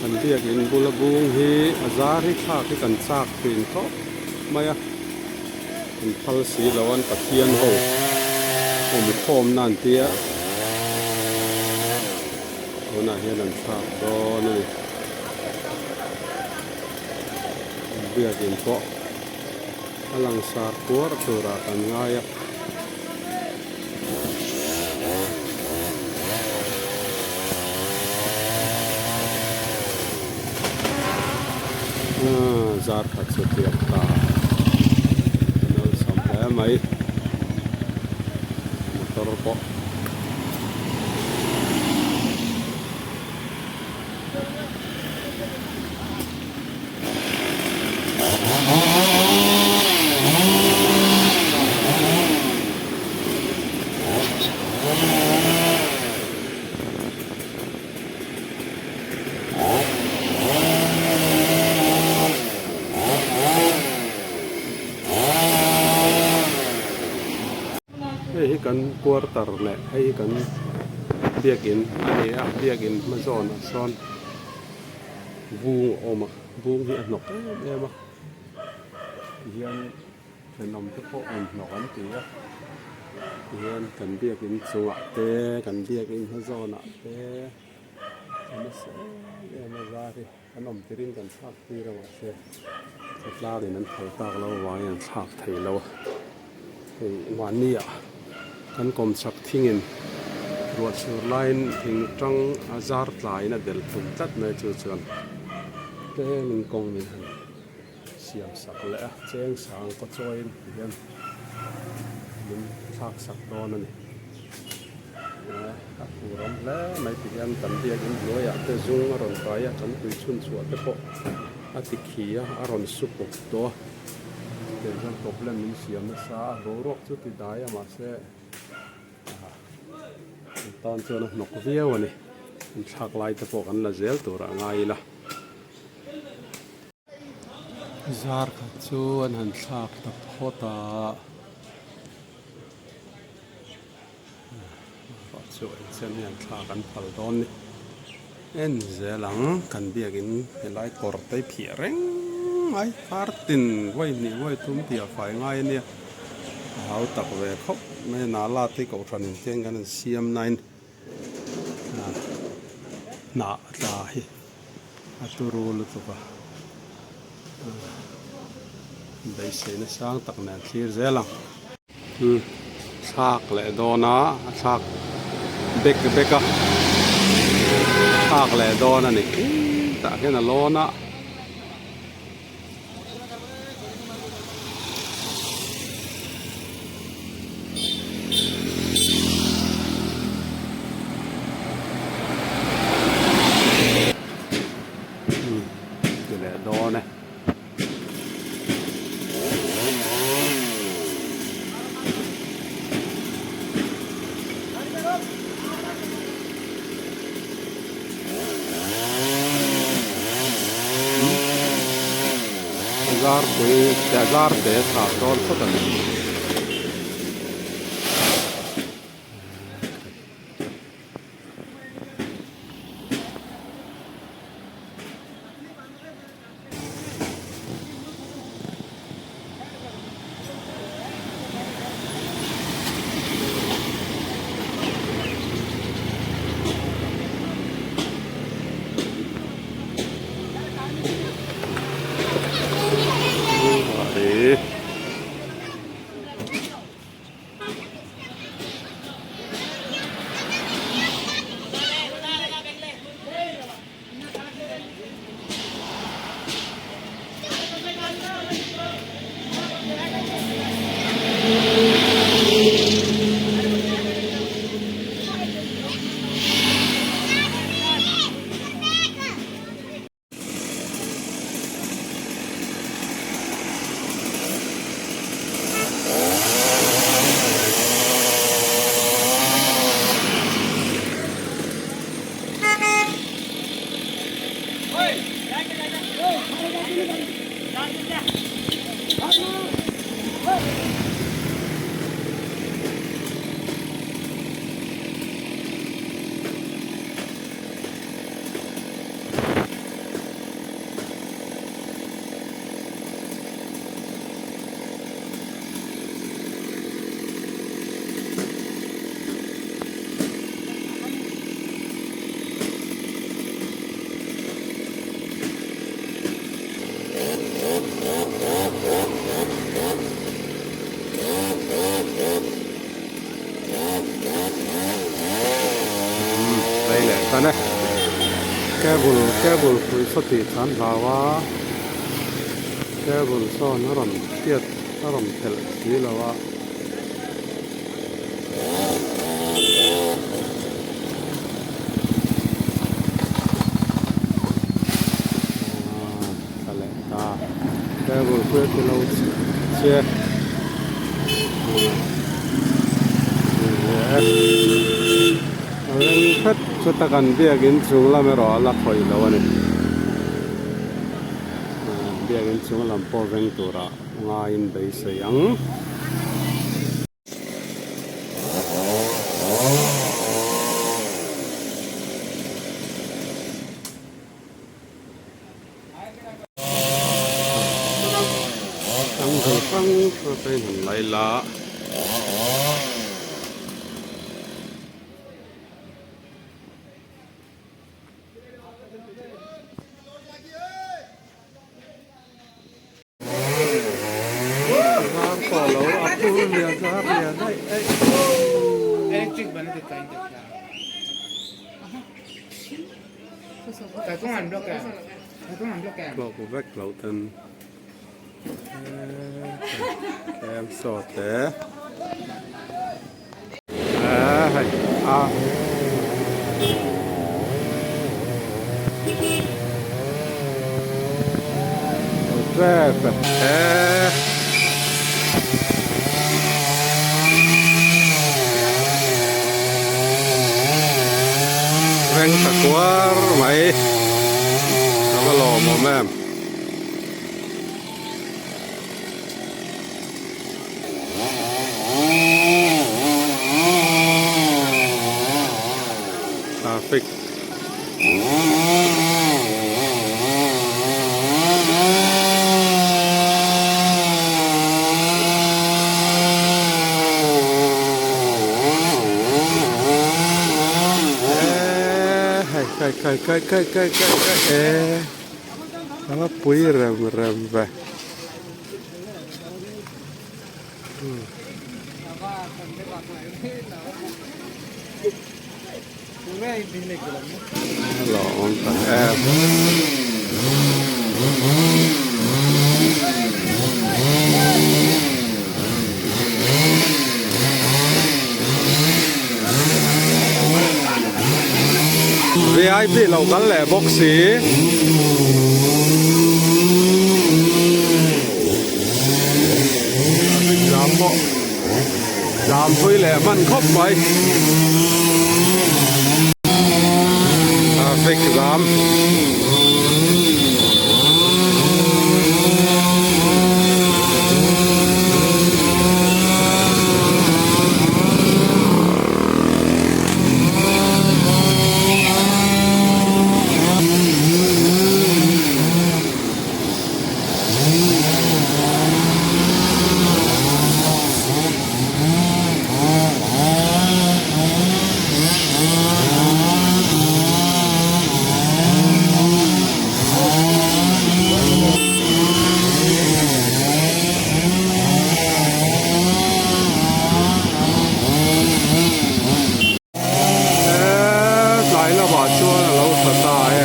Kan biakin bula bung hi a zar hi thlak hi kan chak thin khawp mai a, kan phal si lo an Pathian ho awm khawmna an tia tunah hian an thlak dawn a ni. Biakin pawh a langsar kuar turah kan ngai a. Zar khat chu piak ta a nawlsam hle mai motor pawh. Hei hi kan quarter leh hei hi kan biakin a ni a biakin hma zawnah sawn bung a awm a bung hi a hnawk em em a tihian thenawm te pawh rawn hnawk an ti a tihian kan biakin chungah te kan biakin hma zawnah te a nasa em em a zar hi an awm tirin kan thlak tir a mahse khawtlangin an phal tak lo avangin an thlak thei lo a hei mahni ah kan kawmchhak thingin ruah chhur laiin thing tang a zar tlaiin a delh hlum tlat mai chu chuan tlemin kawng min han siam sak leh a cheng sang kaw chawiin ti hian min thlak sak dawn a ni a fur awm hle mai ti hian kan biakin hnuaiah te zung a rawn kai a kan tui chhun chhuah te pawh a ti khi a a rawn su pawp tawh a tiang chuan problem min siam nasa a boruak chu ti dai a mahse tan chuan a hnawk viau a ni an thlak lai te pawh kan la zel turah ngai ila. Zar khat chu an han thlak ta phawt a erawh chu engchen hi an thlak an phal dawn ni en zel ang kan biakin helai kawr te hi phiah reng mai kar tin vawi hnih vawi thum tih a fai ngai ania a hau tak ve khawp mai a nala te kohhran in te kan han siam nain hnah tla hi. A turu lutuk a, beiseina sang tak nen thlir zel ang. Thlak leh dawn a, a thlak bek bek a, thlak leh dawn a ni tah hian a lawn a. Ti leh dawn e. Zar pui zar te thlak dawn phawt a ni. Lei leh tan e. Cable cable pui saw tih khan hlau a, cable sawn a rawn tiat a rawn phelh si lo a. Tla leh ta table pui a ti lo che a reng hret chuta kan biakin chung lam erawh a la khawih lo a ni biakin chung lam pawh veng turah ngaiin beisei ang. Angle hrang hrang te in han lai la. Zar pawh lo a phur lian zar lian aih aih. Hlawk vek loh ten tlem sawt te hei a trap e. Reng ta kuar mai a va lawmawm em. Traffic. Kai kai kai kai kai kai kai e a pui rem rem ve. A lawm tak em. Vip lo kal leh bawk si. Jam pawh jam pui leh hman khawp mai traffic jam. Tlai lamah chuan a lo tha ta e.